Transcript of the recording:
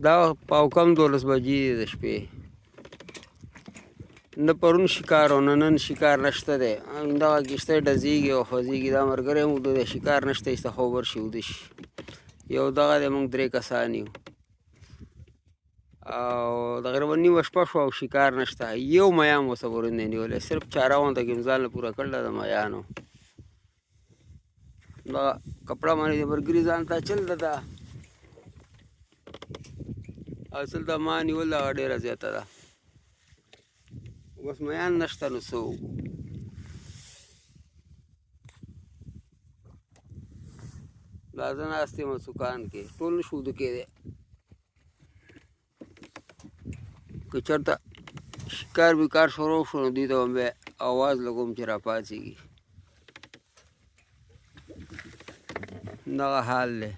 دا وخت پاو کم 12 بجې د شپې. نه پرون شکار او نه نن شکار نشته دی. همدغه کښتۍ ډزېږي او خوځېږي. دا ملګری هم وده دی، شکار نشته، ایسته خوب ورشي وده شي. یو دغه دی، موږ درې کسان یو او تقریبا نیمه شپه شوه او شکار نشته. یو میام ورته پورې نه دی نیولی، صرف چاره غونډه کې ځان له پوره کړله د میانو. دا کپړه باندې د ملګري ځان ته چل ده، اصل دا ما نیول هغه ډېره زیاته ده. بس میان نشته نو څه وکړو؟ دا زه ناست یم سکان کې، ټول نه شو وده کېدی. که چېرته شکار بیکار شروع شو نو دوی ته به بیا اواز لګوم چې راپاڅېږي. دغه حال دی.